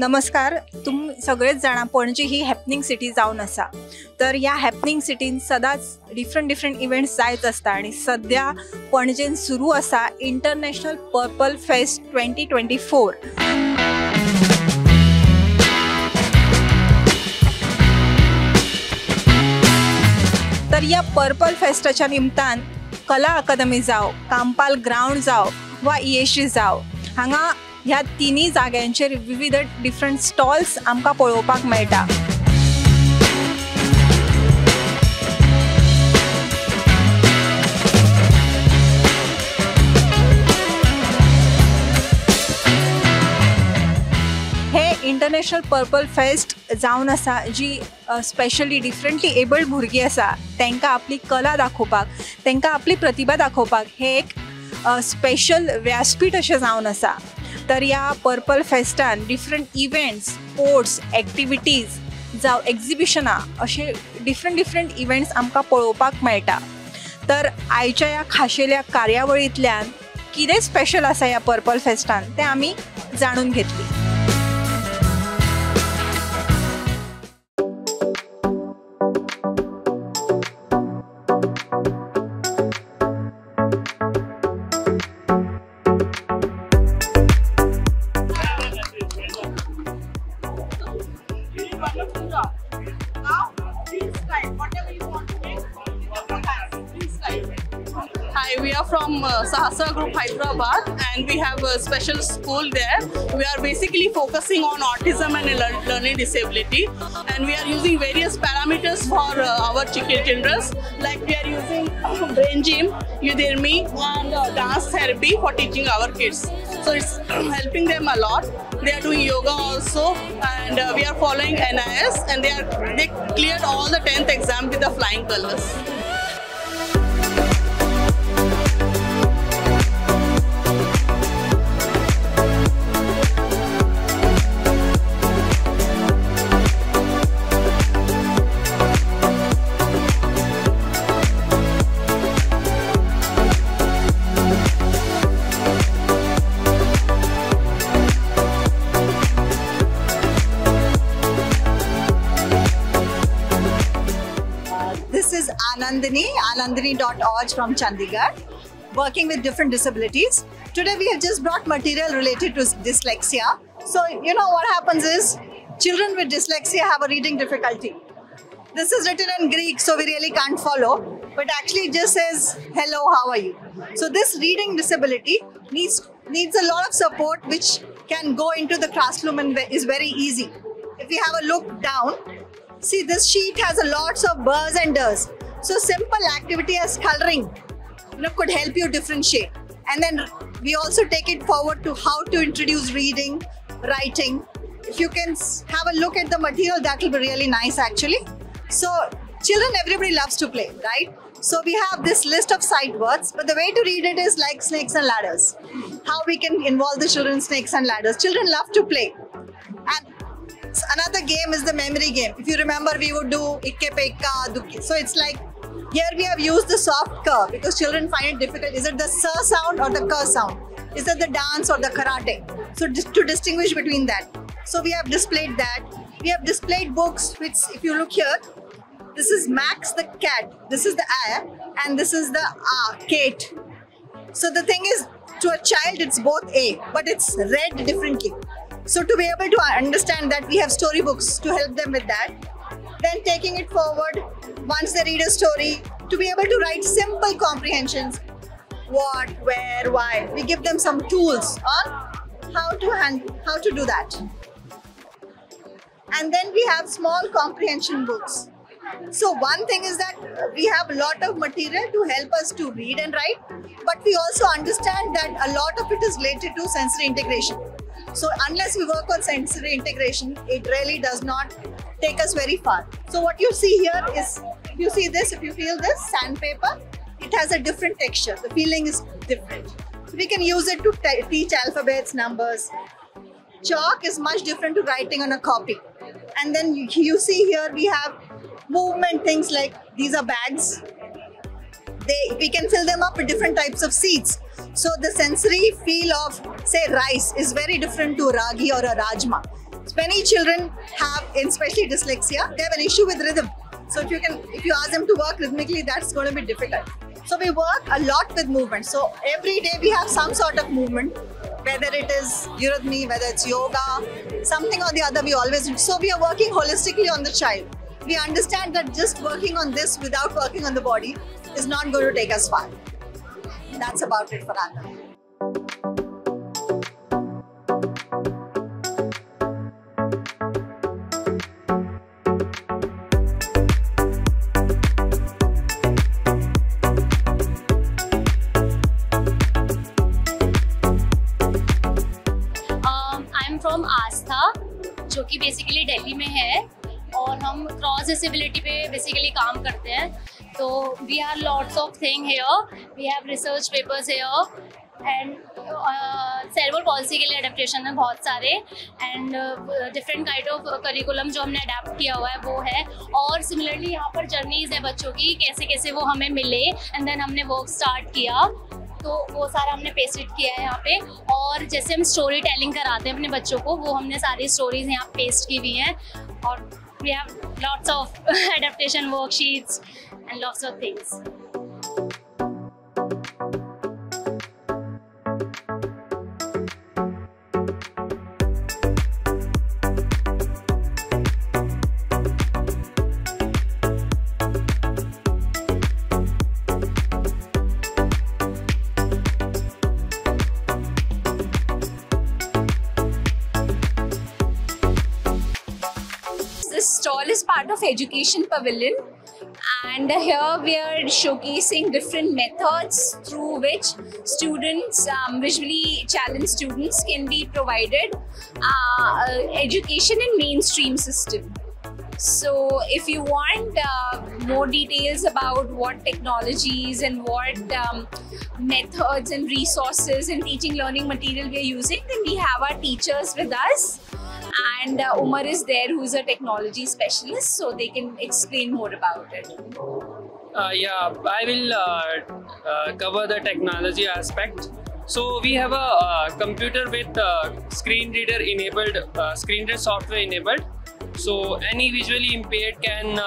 नमस्कार, तुम सगळेच जाणा पणजी ही हॅपनिंग सिटी जावन आसा. तर ह्या हॅपनिंग सिटीन सदांच डिफरंट डिफरंट इव्हेंट्स जायत आसता आनी सद्या पणजेन सुरू आसा इंटरनॅशनल पर्पल फेस्ट 2024. तर ह्या पर्पल फेस्टाच्या निमतान कला अकादमी जावं, कांपाल ग्रावंड जावं वा ESG जावं, हांगा ह्या तिन्ही जाग्यांचेर विविध डिफरंट स्टॉल्स आमकां पळोवपाक मेळटा. हे इंटरनॅशनल पर्पल फेस्ट जावन आसा जी स्पेशली डिफरंटली एबल्ड भुरगीं आसा तांकां आपली कला दाखोवपाक, तांकां आपली प्रतिभा दाखोवपाक हे एक स्पेशल व्यासपीठ अशें जावन आसा. तर ह्या पर्पल फेस्टान डिफरंट इव्हेंट्स, स्पोर्ट्स एक्टिविटीज जावं एक्झिबिशनां अशे डिफरंट डिफरंट इव्हेंट्स आमकां पळोवपाक मेळटा. तर आयच्या ह्या खाशेल्या कार्यावळींतल्यान कितें स्पेशल आसा ह्या पर्पल फेस्टान तें आमी जाणून घेतली. Hi, we are from Sahasra Group Hyderabad and we have a special school there. We are basically focusing on autism and learning disability, and we are using various parameters for our children. Like we are using brain gym, Udemy and dance therapy for teaching our kids. So it's helping them a lot. They are doing yoga also, and we are following NIS, and they cleared all the 10th exam with the flying colors. This is Anandini, anandini.org from Chandigarh, working with different disabilities. Today we have just brought material related to dyslexia. So you know what happens is, children with dyslexia have a reading difficulty. This is written in Greek, so we really can't follow, but actually it just says, hello, how are you? So this reading disability needs a lot of support, which can go into the classroom and is very easy. If we have a look down, see, this sheet has a lots of burrs and ders. So simple activity as coloring, you know, could help you differentiate. And then we also take it forward to how to introduce reading, writing. If you can have a look at the material, that will be really nice actually. So children, everybody loves to play, right? So we have this list of sight words, but the way to read it is like snakes and ladders. How we can involve the children in snakes and ladders. Children love to play. And another game is the memory game. If you remember, we would do ikke pe ikka, dukki. So it's like, here we have used the soft k because children find it difficult. Is it the sa sound or the k sound? Is it the dance or the karate? So to distinguish between that. So we have displayed that. We have displayed books, which if you look here, this is Max the cat. This is the A and this is the A, Kate. So the thing is, to a child, it's both A, but it's read differently. So to be able to understand that, we have storybooks to help them with that. Then taking it forward, once they read a story, to be able to write simple comprehensions. What, where, why. We give them some tools on how to do that. And then we have small comprehension books. So one thing is that we have a lot of material to help us to read and write, but we also understand that a lot of it is related to sensory integration. So unless we work on sensory integration, it really does not take us very far. So what you see here is, if you see this, if you feel this sandpaper, it has a different texture. The feeling is different. So we can use it to teach alphabets, numbers. Chalk is much different to writing on a copy. And then you see here we have movement things like these are bags. We can fill them up with different types of seeds. So the sensory feel of, say, rice is very different to ragi or a rajma. Many children have, especially dyslexia, they have an issue with rhythm. So if you ask them to work rhythmically, that's going to be difficult. So we work a lot with movement. So every day we have some sort of movement, whether it is eurythmy, whether it's yoga, something or the other, we always do. So we are working holistically on the child. We understand that just working on this without working on the body is not going to take us far. That's about it for Anand. From आस्था, जो कि basically दिल्ली में है और हम cross disability pay basically काम करते हैं. तो we have lots of thing here, we have research papers here and cerebral palsy K लिए adaptation है बहुत सारे and different kind of curriculum जो हमने अडेप्ट किया हुआ है वो है. और सिमिलरली यहाँ पर जर्नीज है बच्चों की, कैसे कैसे वो हमें मिले एंड then हमने वर्क स्टार्ट किया, तो वो सारा हमने पेस्टेड किया है यहाँ पे. और जैसे हम स्टोरी टेलिंग कराते हैं अपने बच्चों को, वो हमने सारी स्टोरीज यहाँ पेस्ट की हुई हैं. और we have lots of adaptation worksheets and lots of things. This stall is part of Education Pavilion, and here we are showcasing different methods through which students, visually challenged students, can be provided education in mainstream system. So if you want more details about what technologies and what methods and resources and teaching learning material we are using, then we have our teachers with us. And Umar is there, who is a technology specialist, so they can explain more about it. Yeah, I will cover the technology aspect. So we have a computer with screen reader enabled, screen reader software enabled. So any visually impaired can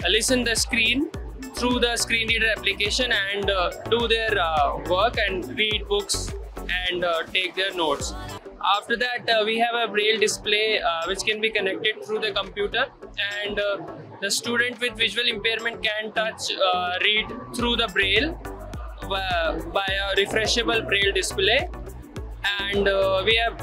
listen the screen through the screen reader application and do their work and read books and take their notes. After that, we have a braille display which can be connected through the computer, and the student with visual impairment can touch, read through the braille by a refreshable braille display. And we have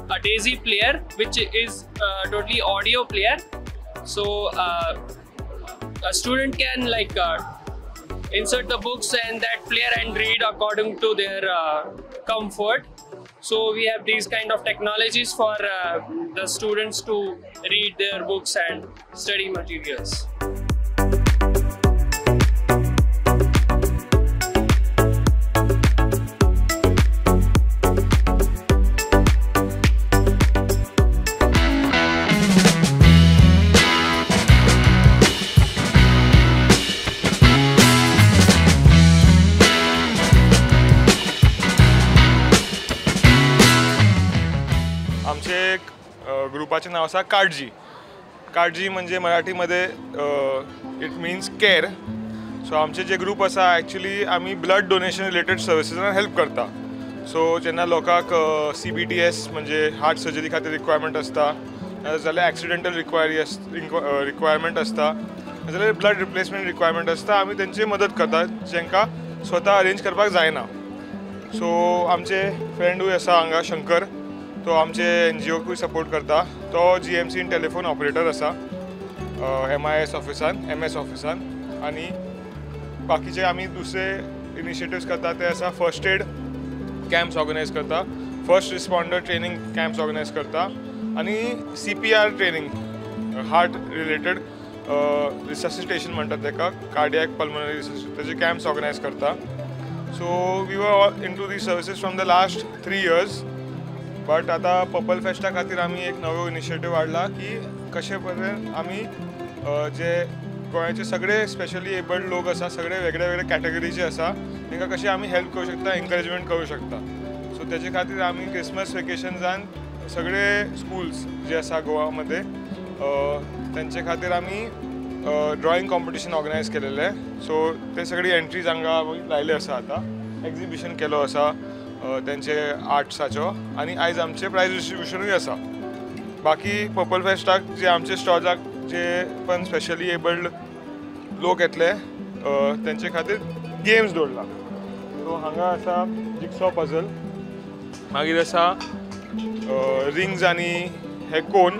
a DAISY player, which is totally audio player. So a student can insert the books and that player and read according to their comfort. So we have these kind of technologies for the students to read their books and study materials. आमचे ग्रुपाचे नाव आसा काळजी. काळजी म्हणजे मराठीमध्ये it means care. So आमचे जे group आसा actually आमी blood donation related सर्विसीसान help करता. सो जेन्ना लोकांक CBTS म्हणजे हार्ट सर्जरी खातीर रिक्वायरमेंट आसता, जाल्यार एक्सिडेंटल रिक्वायरमेंट आसता, जाल्यार ब्लड रिप्लेसमेंट रिक्वायरमेंट आसता, आमी तेंची मदत करता जेंकां स्वता अरेंज करपाक जायना. सो आमचे फ्रेंडूय आसा हांगा शंकर, तो आमचे NGOकूय सपोर्ट करता. तो GMCन टेलिफोन ऑपरेटर आसा MIS ऑफिसान, MS ऑफिसान. आनी बाकीचे आमी दुसरे इनिशिएटिव्स करता ते आसा फर्स्ट एड कॅम्प्स ऑर्गनायज करता, first responder training camps organise करता आनी CPR training, heart related resuscitation म्हणटात तेका, कार्डियक पल्मोनरी रिससिटेशन, तेजे कॅम्प्स ऑर्गनायज करता. So we were into the services from the last 3 years. But आतां पर्पल फेस्टा खातीर आमी एक नवो इनिशिएटीव हाडला की कशे परेन आमी जे गोंयाचे सगळे स्पेशली एबल्ड लोक आसा, सगळे वेगळे वेगळे कॅटेगरीचे आसा, तांकां कशें आमी हेल्प करूं शकता, एनकरेजमेंट करूं शकता. सो तेजे खातीर आमी क्रिसमस वेकेशन्सान सगळे स्कूल्स जे आसा गोवामध्ये तेंचे खातीर आमी ड्रॉइंग कॉम्पिटिशन ऑर्गनायज केलेले. सो ते सगळी एंट्रीज हांगा लायले आसा. आतां एग्जिबिशन केलो आसा तेंचे आर्ट्साचो आनी आयज आमचे प्रायज डिस्ट्रिब्युशनूय आसा. बाकी पर्पल फेस्टाक जे आमचे स्टॉलाक जे पण स्पेशली एबल्ड लोक येतले तेंचे खातीर गेम्स दवरला. सो हांगा आसा जिग्सॉ पझल, मागीर आसा रिंग्स आनी हे कोन,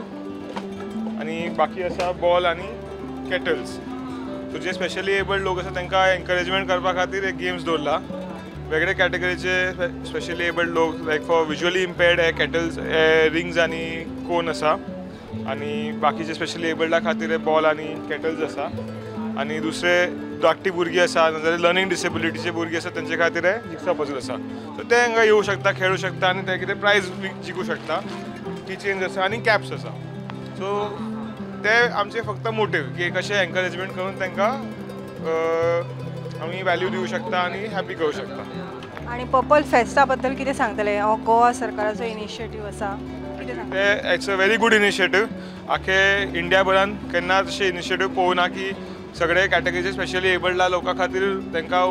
आनी बाकी आसा बॉल आनी केटल्स. सो जे स्पेशली एबल्ड लोक आसा तांकां एनकरेजमेंट करपा खातीर एक गेम्स दवरला. वेगळे कॅटेगरीचे स्पेशली एबल्ड लोक लायक फॉर विज्युअली इम्पेर्ड हे केटल्स, हे रिंग्स आनी कोन आसा, आनी बाकीचे स्पेशली एबल्डा खातीर हे बॉल आनी केटल्स आसा. आनी दुसरे धाकटी भुरगीं आसा नाजाल्यार लर्नींग डिसेबिलिटीचे भुरगीं आसा तेंचे खातीर हे जिग्सॉ पझल आसा. सो ते हांगा येवं शकता, खेळूं शकता आनी ते कितें प्रायज जिखूं शकता. किचन्स आसा आनी कॅप्स आसा. सो ते आमचे फक्त मोटीव की कशें एनकरेजमेंट करून तांकां आमी वॅल्यू दिवं शकता आनी हॅपी करूं शकता. आनी पर्पल फेस्टा बद्दल कितें सांगतले? हो गोवा सरकाराचो इनिशिएटीव आसा, कितें सांगतले? ते it's a very good initiative. आखे इंडिया भरान केन्ना तशें इनिशिएटीव पळोवना की सगळे कॅटेगरीचे स्पेशली एबल्डा लोकां खातीर तांकां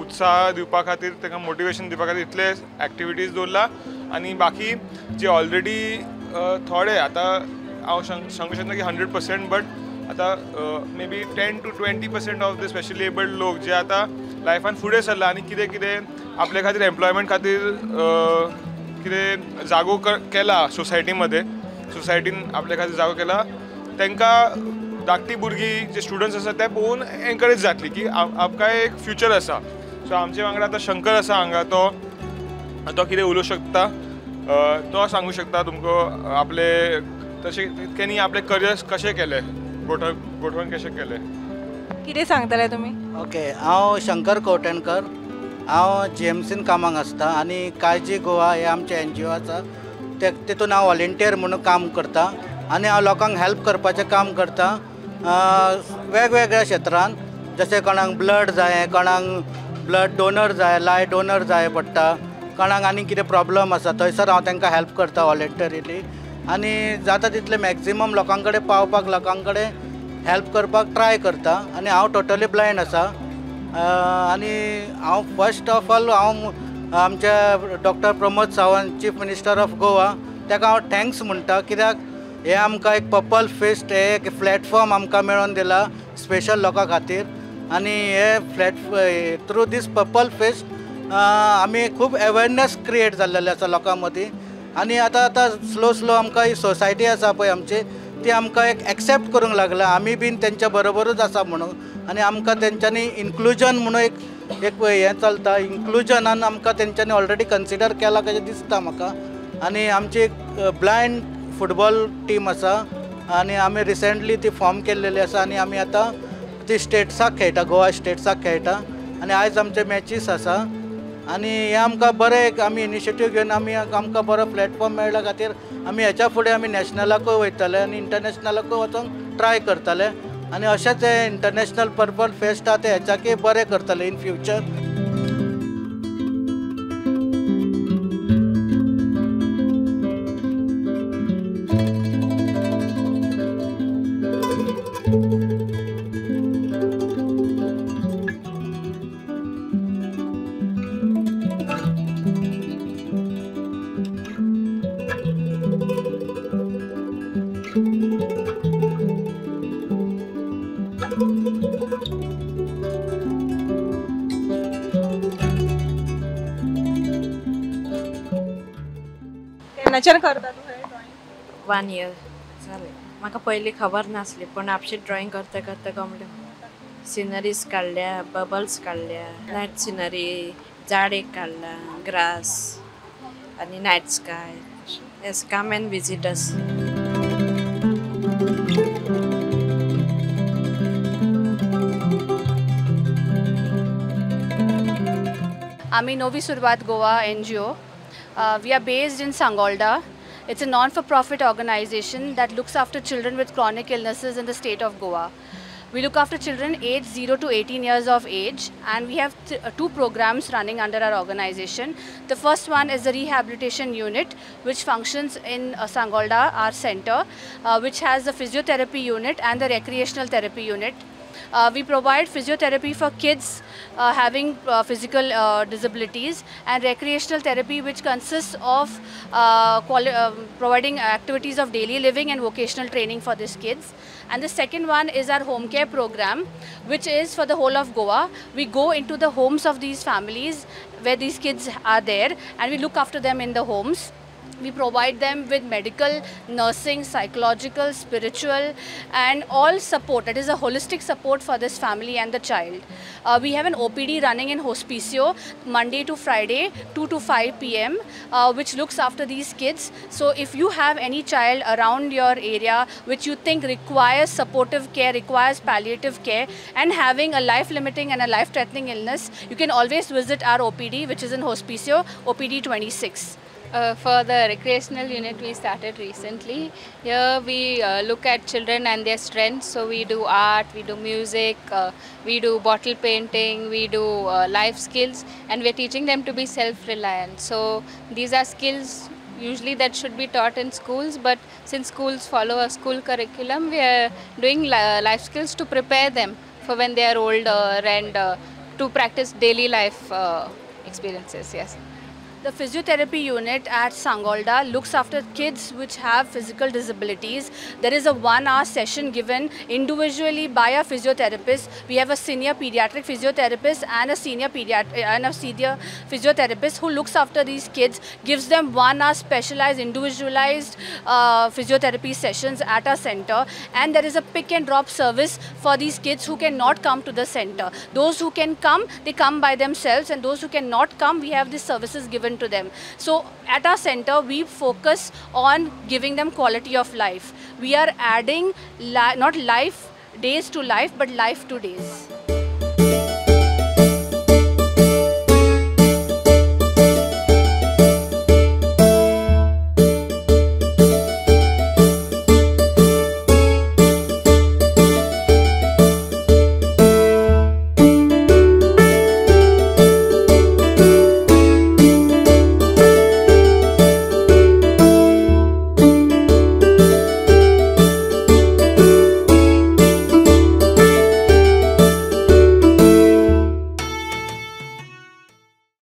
उत्साह दिवपा खातीर, तांकां मोटिवेशन दिवपा खातीर इतले एक्टिविटीज दवरला. आनी बाकी जे ऑलरेडी थोडे आतां हांव सांगूं शकना की 100%, बट आतां maybe 10 to 20% of the specially abled लोक जे आतां लायफान फुडें सरला आनी कितें कितें आपले खातीर एम्प्लॉयमेंट खातीर कितें जागो केला सोसायटीमध्ये, सोसायटीन आपले खातीर जागो केला, तांकां धाकटी भुरगीं जे स्टुडंट्स आसा ते पळोवन एनकरेज जातली की आमकां एक फ्युचर आसा. सो आमचे वांगडा आतां शंकर आसा हांगा, तो कितें उलोवंक शकता, तो सांगूं शकता तुमकां आपले तशें तेणी आपलें करियर कशें केलें, गोठवण कशें केलें. कितें सांगतले तुमी? ओके, हांव शंकर कवठणकर, हांव जीएमसीन कामाक आसता आनी काळजी गोवा हे आमचें एनजीओ आसा तेतून हांव वॉलंटियर म्हणून काम करता आनी हांव लोकांक हेल्प करपाचें काम करता वेगवेगळ्या क्षेत्रान. जशें कोणाक ब्लड जाय, कोणाक ब्लड डोनर जाय, लाय डोनर जाय पडटा, कोणाक आनी कितें प्रॉब्लम आसा थंयसर हांव तांकां हेल्प करता वॉलंटरीली. आनी जाता तितले मॅक्झिमम लोकां कडेन पावपाक, लोकां कडेन हेल्प करपाक ट्राय करता. आनी हांव टोटली ब्लायंड आसा आनी हांव फर्स्ट ऑफ ऑल हांव आमच्या doctor Pramod Sawant, chief minister of Goa, ताका हांव thanks म्हणटा, कित्याक हे आमकां एक पर्पल फेस्ट हे एक प्लॅटफॉर्म आमकां मेळोवन दिला स्पेशल लोकां खातीर. आनी हे थ्रू these purple fest आमी खूब अवेरनेस क्रिएट जाल्लेले आसा लोकां मदीं. आनी आतां आतां स्लो स्लो आमकां ही सोसायटी आसा पळय आमची, ती आमकां एक एक्सेप्ट करूंक लागला, आमी बीन तेंच्या बरोबरूच आसा म्हणून. आनी आमकां तेंच्यांनी इन्क्लुजन म्हणून एक एक हें चलता, इन्क्लुजनान आमकां तेंच्यांनी ऑलरेडी कन्सिडर केला कशें दिसता म्हाका. आनी आमची एक ब्लायंड फुटबॉल टीम आसा आनी आमी रिसेंटली ती फॉर्म केल्लेली आसा आनी आमी आतां ती स्टेट्साक खेळटा, गोवा स्टेट्साक खेळटा आनी आयज आमचे मॅचीस आसा. आनी हें आमकां बरें एक आमी इनिशिएटीव घेवन आमी आमकां बरो प्लॅटफॉर्म मेळ्ळ्या खातीर आमी हेच्या फुडें आमी नॅशनलाकूय वयतले आनी इंटरनॅशनलाकूय वचोंक ट्राय करतले. आनी अशेंच हें इंटरनॅशनल पर्पल फेस्ट आहा तें हेच्याकय बरें करतले इन फ्युचर. केन्नाच्यान करता तूं हें ड्रॉइंग? 1 इयर जालें. म्हाका पयलीं खबर नासली, पूण आपशीं ड्रॉइंग करता करता गमलें. सिनरीज काडल्या, बबल्स काडल्या, नायट सिनरी, झाड एक काडला, ग्रास आनी night sky. Yes, come and visit us. आमी Navi Suruvat Goa NGO. We are based in Sangolda. It's a non-for-profit organization that looks after children with chronic illnesses in the state of Goa. We look after children aged 0 to 18 years of age, and we have two programs running under our organization. The first one is the rehabilitation unit, which functions in Sangolda, our center, which has the physiotherapy unit and the recreational therapy unit. We provide physiotherapy for kids having physical disabilities, and recreational therapy, which consists of providing activities of daily living and vocational training for these kids. And the second one is our home care program, which is for the whole of Goa. We go into the homes of these families where these kids are there, and we look after them in the homes. We provide them with medical, nursing, psychological, spiritual and all support. That is a holistic support for this family and the child. We have an OPD running in Hospicio Monday to Friday, 2 to 5 p.m., which looks after these kids. So if you have any child around your area which you think requires supportive care, requires palliative care and having a life-limiting and a life-threatening illness, you can always visit our OPD, which is in Hospicio, OPD 26. For the recreational unit we started recently. Here we look at children and their strengths. So we do art, we do music, we do bottle painting, we do life skills, and we are teaching them to be self-reliant. So these are skills usually that should be taught in schools, but since schools follow a school curriculum, we are doing life skills to prepare them for when they are older and to practice daily life experiences. Yes. The physiotherapy unit at Sangolda looks after kids which have physical disabilities. There is a 1-hour session given individually by a physiotherapist. We have a senior pediatric physiotherapist and a senior physiotherapist who looks after these kids, gives them 1-hour specialized, individualized physiotherapy sessions at our center. And there is a pick and drop service for these kids who cannot come to the center. Those who can come, they come by themselves, and those who cannot come, we have these services given to them. So at our center, we focus on giving them quality of life. We are adding not life days to life, but life to days.